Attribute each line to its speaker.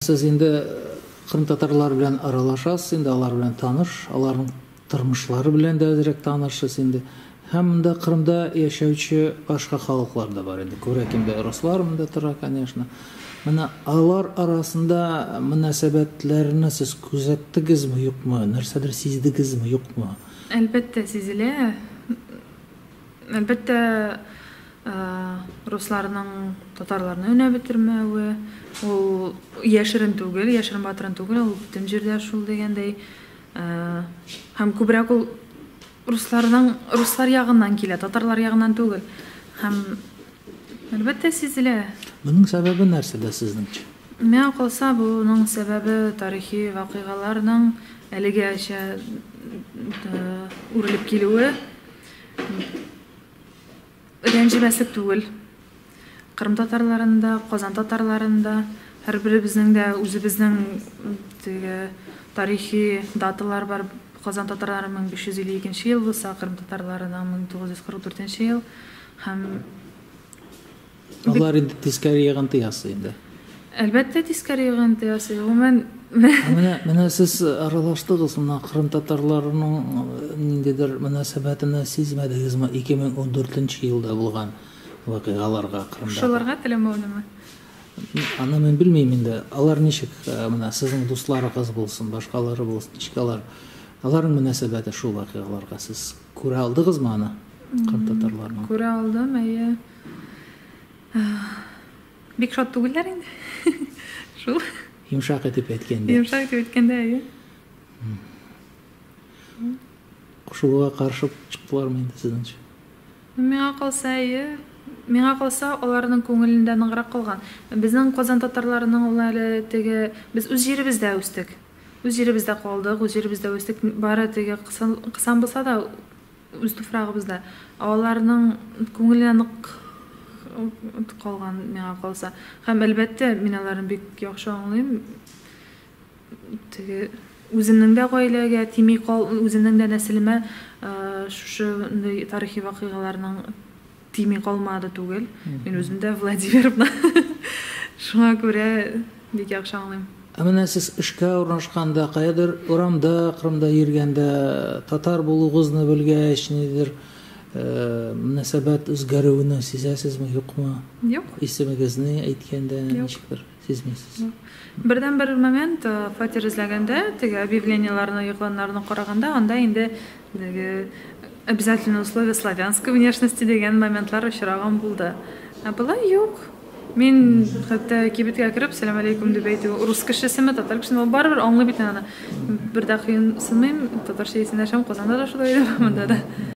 Speaker 1: Сез инде кырымтатарлар белән аралашасыз, инде алар белән таныш, аларның тормышлары белән дә әзрәк танышсыз инде. Һәм монда Кырымда яшәүче башка халыклар да бар инде. Күбрәк инде руслар монда тора, конечно. Менә алар арасында мөнәсәбәтләрне сез күзәттегезме, юкмы? Нәрсәдер сиздегезме, юкмы?
Speaker 2: Әлбәттә, сизелә. Әлбәттә, русларның татарларны өнәп бетермәве, ул яшерен түгел, яшерен-батырын түгел, ул бөтен җирдә шул дигәндәй. Һәм күбрәк ул русларның, руслар ягыннан килә, татарлар ягыннан түгел. Һәм, әлбәттә, сизелә.
Speaker 1: Моның сәбәбе нәрсәдә сезнеңчә?
Speaker 2: Миңа калса, буның сәбәбе тарихи вакыйгаларның әлегәчә үрелеп килүе. Рәнҗемәслек түгел. Кырым татарларын да, Казан татарларын да, һәрберебезнең дә үзебезнең теге тарихи даталар бар. Казан татарлары 1552 ел булса, Кырым татарларының 1944 ел. Һәм
Speaker 1: Алар инде тискәре йогынты ясый инде.
Speaker 2: Әлбәттә, тискәре йогынты ясый. Гомумән,
Speaker 1: Менә, менә сез аралаштыгыз, менә кырым татарларының ниндидер мөнәсәбәтен сизмәдегезме 2014 елда булган вакыйгаларга Кырымда?
Speaker 2: Шуларга теләмәүнеме?
Speaker 1: Аны мин белмим инде. Алар ничек, менә сезнең дусларыгыз булсын, башкалары булсын, ничек алар, аларның мөнәсәбәте шул вакыйгаларга сез күрә алдыгызмы аны, кырым татарларының?
Speaker 2: Күрә алдым, әйе. Бик шат түгелләр инде. Шул.
Speaker 1: Йомшак итеп әйткәндә.
Speaker 2: Йомшак итеп әйткәндә, әйе.
Speaker 1: Кушылуга каршы чыктылармы инде сезнеңчә?
Speaker 2: Миңа калса, әйе. Миңа калса, аларның күңелендә ныграк калган. Безнең Казан татарларының ул әле теге без үз җиребездә үстек. Үз җиребездә калдык, үз җиребездә үстек. Бары теге кысан, кысан булса да үз туфрагыбызда. Ә аларның күңеленә нык калган, миңа калса. Һәм, әлбәттә, мин аларны бик яхшы аңлыйм. Теге үземнең дә гаиләгә тими кал, үземнең дә нәселемә шушы тарихи вакыйгаларның тими калмады түгел. Мин үзем дә Владимировна. Шуңа күрә бик яхшы аңлыйм.
Speaker 1: Ә менә сез эшкә урнашканда, каядыр урамда, Кырымда йөргәндә, татар булуыгызны белгәч, ниндидер мөнәсәбәт үзгәрүне сизәсезме, юкмы?
Speaker 2: Юк.
Speaker 1: Исемегезне әйткәндә ничектер сизмисез?
Speaker 2: Юк. Бердәнбер момент, фатир эзләгәндә, теге объявлениеләрне, игъланнарны караганда, анда инде теге обязательное условие славянской внешности дигән моментлар очраган булды. Ә болай юк. Мин хәтта кибеткә кереп, сәлам алейкум дип әйтү, рус кешесеме, татар кешесеме, ул барыбер аңлый бит аны. Бер дә кыенсынмыйм, татарча исәнләшәм, Казанда да шулай идем, монда да.